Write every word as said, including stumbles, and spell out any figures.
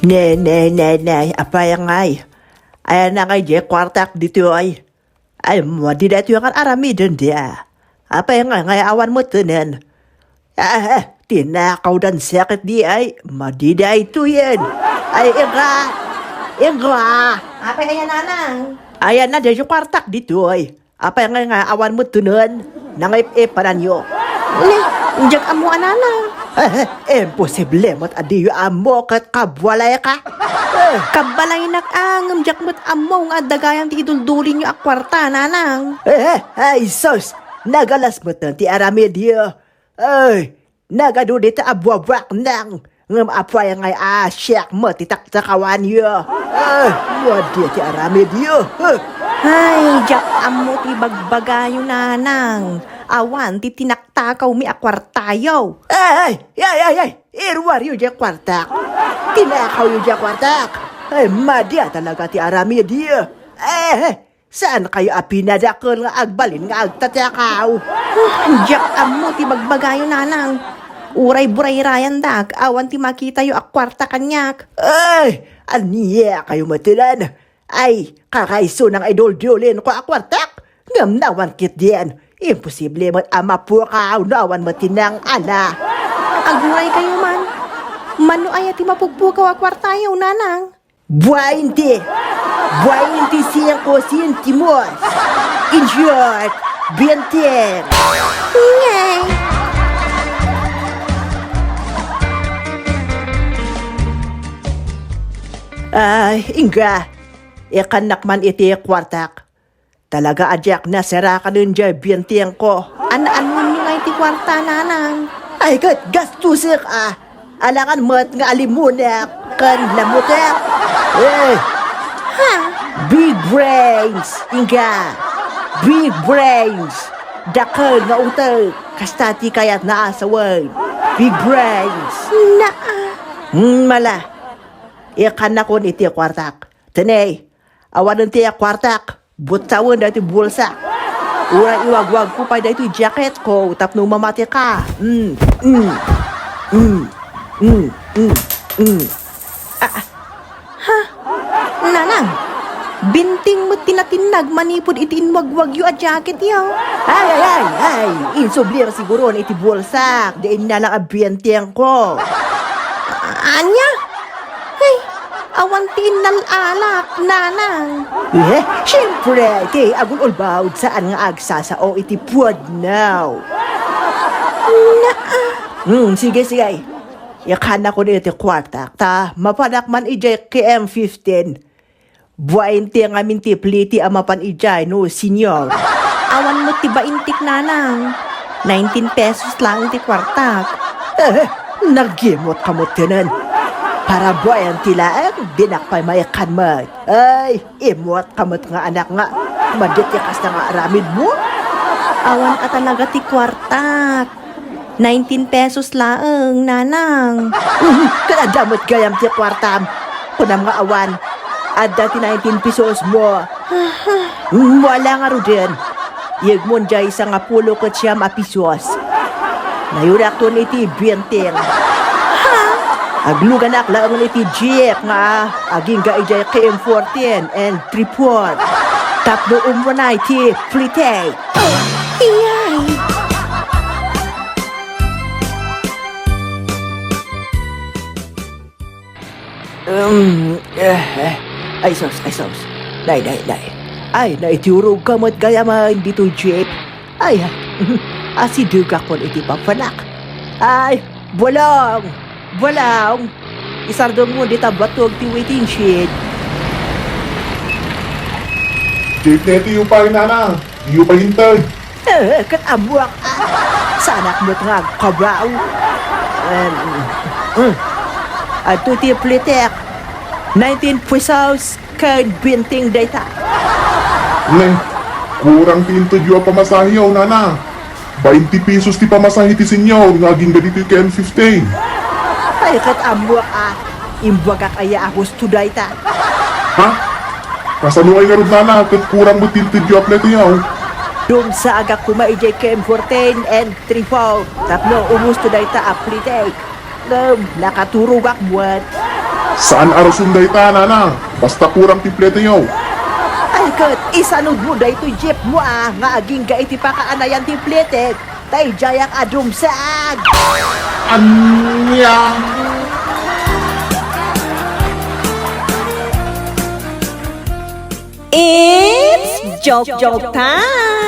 Ne, ne, ne, ne, apay ngay? Ayanna ngay diay kuartak ditoy? Ay, madi daytoy nga aramiden dia. Apay ngay, ngay awan metenen? Ah, ah, tinakawdan sakit di ay, madi daytoyen. Ay, inga! Inga! Apay aya, nanang? Ayanna diay kuartak ditoy. Apay ngay nga awan metenen? Nangip-ipananyo. Ne, diak ammo a, nanang. Eh, eh, imposible met a diyo ammo ket kabbalay ka. Eh. Kabbalaynak a, ngem diak met ammo nga adda gayam ti iduldulinyo a kuarta, nanang. Eh, eh, ay sus! Nagalas met ti aramidyo. Ay, nagadu dita a buabaknang, ngem apay ngay a siak met ti taktakawanyo. Ah, madi ti aramidyo. Ah. Ay, diak ammo ti bagbagayo, nanang. Awan ti tinaktakawmi a kuartayo. Ay, ay, ay, ay, ay, iruaryo diay kuartak. Tinakawyo diay kuartak. Ay, madi a talaga ti aramidyo. Eh, Saankayo a pinadakkel nga agbalin nga agtatakaw? Ah, diak ammo ti bagbagayo, nanang. Uray burayrayandak, awan ti makitayo a kuarta kaniak. Ay, ania kayo matilan? Ay, kakaisuna nga iduldulinko a kuartak? Ngem nawan ketdin. Imposible met a mapukaw no awan met ti nang-ala. Aguray kayo man. Mano aya ti mapupukaw a kuartayo, nanang? Bainte! Bainte singko sentimos! In short, benteng! Ngay! Ay, inga, ikannak man iti kuartak. Talaga a diak nasarakanen diay bentengko. An-anonyo ngay ti kuarta, nanang? Ay, ket gastusek a. Alangan met nga alimunek ken lamutek. Eh. Ha? Big brains, inga. Big brains. Dakkel nga utek. Kasta ti kayat nga asawen. Big brains. Naa. Hmm, mala. Ikannakon iti kuartak. Teney, awanen ti kuartak. Buttawen daytoy bulsa. Uray iwagwagko pay daytoy jacketko tapno mamati ka. Mm, mm, mm, mm, mm, mm. Ah, ah. Ha? Nanang, benteng met ti natinnag manipud iti inwagwagyo a jacketyo. Ay, ay, ay, ay! Insubliak siguron iti bulsak, di innalang a bentengko. Ania? Ay, awan ti innal-alak, nanang. Eh, siempre, ti agul-ulbaw, saan nga agsasao iti puadnaw. Naa. Hmm, sige, sige. Ikannakon iti kuartak, ta mapanak man idiay K M fifteen. Bainte ngamin ti plete a mapan idiay, no, senyor? Awan met ti baintek, nanang. Nineteen pesos laeng ti kuartak. Eh, nagimot ka met tenen. Para bainte laeng, dinak pay maikan met. Ay, imot ka met nga anak nga. Madi ti kasta nga aramidmo? Awan a talaga ti kuartak. Nineteen pesos laeng, nanang. Ket adda met gayam ti kuartam. Kunam nga awan. Adda ti nineteen pesos mo. Mo ala ngaruden. Yegmon diay sangapulo ket siam a pesos. Nayurakton iti benteng. Agluganak laeng iti jeep nga agingga idiay K M fourteen and three four. Tapno umrunay ti plete. Iyay! Um, eh, eh. Ay, sus, ay, sus. Nay, nay, nay. Ay, naitiurog ka met gayam ditoy jeep. Ay, ah, asidegakon iti papanak. Ay, Bolong! Bolong! Isardengmo dita batog ti waiting shed. Jeep neti, upay, nana. Diyo pay inted. Eh, ket ammoak, ah, saanak met nga agkabaw. Em, mm. Adtoy ti plitek. Nineteen pesos ken benteng dayta. Ne, kurang ti intedyo a pamasahe, aw, nana. Bainte pesos ti pamasahe ti senyor nga agingga ditoy K M fifteen. Ay, ket ammoak, ah. Imbagak aya a husto dayta. Ha? Kasano ay ngarud, nana, ket kurang met ti intedyo a plete, aw? Dumsaagak koma idiay K M fourteen and three four tapno umhusto dayta a plitek. Ngem, nakaturogak met. Saan a rason dayta, nana. Basta kurang ti pleteyo. Ay ket, isanudmo daytoy jeepmo a nga agingga iti pakaanayan ti pletek. Ta idiayak a dumsag. Ania? It's joke joke time!